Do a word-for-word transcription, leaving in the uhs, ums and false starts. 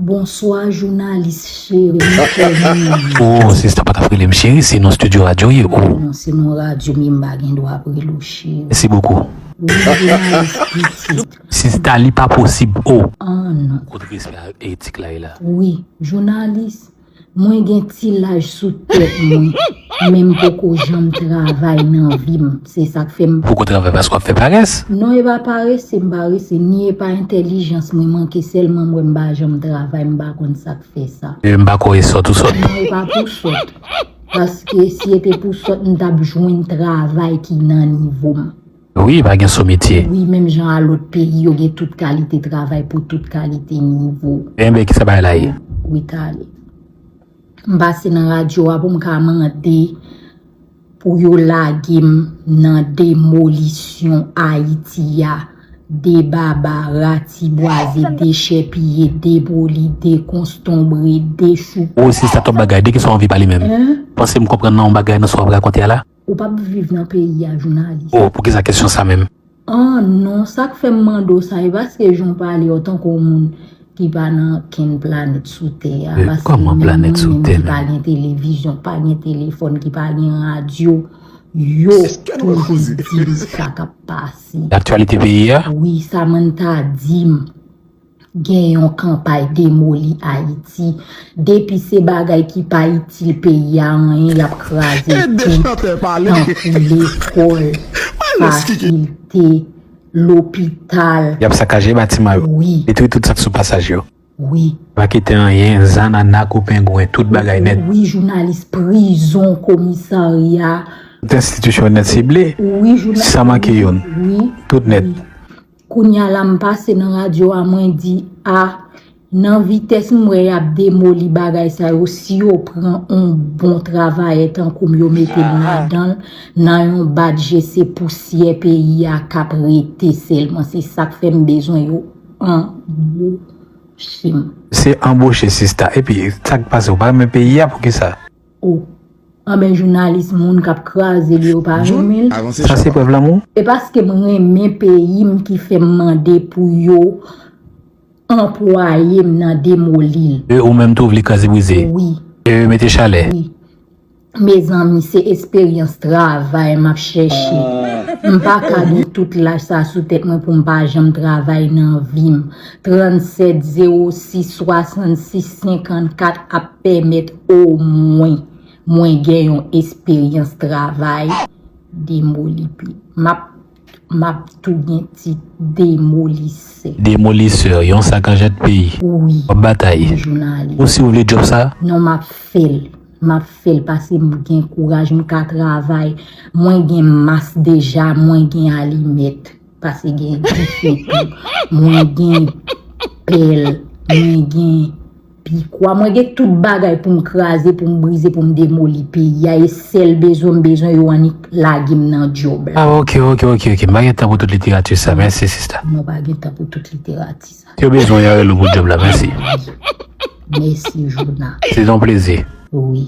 Bonswa jounalis cheri, m kòman? Oh, sista, pa t ap rele m cheri, se non studio radyo ye. Oh. Non, se non radyo, men m pa gen dwa ap rele w cheri. Mèsi bokou. Wi, jounalis pitit. Sista, li pa posib. Oh. Ah non. Kot respè ak etik la ye la? Wi, jounalis. Mwen gen ti laj sou tèt mwen, men m poko janm travay nan vi m. Se sa k fè m. Poko travay paske w ap fè parès? Non, e pa parese m parese, ni e pa entèlijans mwen manke, sèlman mwen m pa janm travay, m pa konn sa k fè sa. E m pa kwè e sòt ou sòt. Non, e pa pou sòt. Paske si e te pou sòt, m t ap jwenn travay ki nan nivo m. Wi, pa gen sou metye. Wi, menm jan a lòt peyi, yo gen tout kalite travay pou tout kalite nivo. Enben, kisa bagay la ye? Wi, tale. M pase nan radyo a pou m ka mande pou yo lage m nan demolisyon Ayiti a. Debaba, ratibwaze, dechèpiye, deboli, dekonstonbre, dechouke. O, sista, twòp bagay. De kisa w anvi pale menm? Hein? Panse m konprann nan yon bagay nan sa w ap rakonte a la? Ou p ap viv nan peyi a, jounalis. Oh, poukisa kesyon sa menm? Ah non, sa k fè m mande w sa, e paske jan w pale, w tankou yon moun ki pa nan kenn planèt sou tè a. Eh, paske kòman menm planèt mwen sou menm tè ki pa menm? Gen televizyon, pa gen telefòn, ki pa gen radyo, yo toujou di m sa k ap pase. Aktyalite peyi a? Wi, sa moun ta di m. Gen yon kanpay demoli Ayiti. Depi se bagay ki pa itil peyi a anyen, y ap kraze tou. Tankou lekòl, fakilte, lopital. Y ap sakaje batiman yo. Wi. Detwi tout sa k sou pasaj yo. Wi. Pa kite anyen, zanana kou pengwen, tout bagay nèt. Wi, jounalis, prizon, komisarya. Tout enstitisyon nèt sible. Wi, jounalis. San manke youn. Wi. Tout nèt. Wi. Kounye a la, m pase nan radyo a, mwen di, a, nan vitès m wè y ap demoli bagay sa yo, si yo pran on bon travayè tankou m, yo mete m ladan l, nan yon bat je, se pousyè peyi a k ap rete sèlman. Se sa k fè m bezwen yo anboche m. Se anboche, sista. Epi, sa k pase, ou pa renmen peyi a, poukisa? O, anben jounalis, moun k ap kraze l yo pa renmen l. Sa se prèv lanmou? E paske m renmen peyi m ki fè m mande pou yo anplwaye m nan demoli l. E ou menm tou vle kraze brize? Wi. E mete chalè? Wi. Mezanmi, se esperyans travay m ap chèche. M pa ka gen tout laj sa sou tèt mwen pou m pa janm travay nan vi m. Trannsèt zewo sis swasannsis senkannkat ap pèmèt omwen mwen gen yon esperyans travay demoli pi. M ap, m ap tou gen tit demolisè. Demolisè, yon sakajè de peyi. Wi. W ap batay. Wi, jounalis. Ou si w vle djòb sa? Non, m ap fè l. M ap fè l paske m gen kouraj, m ka travay. Mwen gen mas deja, mwen gen alimèt. Paske gen dife tou. Mwen gen pèl, mwen gen pikwa, mwen gen tout bagay pou m kraze, pou m brize, pou m demoli peyi a. E sèl bezwen m bezwen yo annik lage m nan djòb la. Ah, ok, ok, ok, ok. M pa gen tan pou tout literati sa. Mèsi, sista. Non, pa gen tan pou tout literati sa. Si yo bezwen yo, rele w pou djòb la. Mèsi. Mèsi, Jona. Se yon plezi. Wi.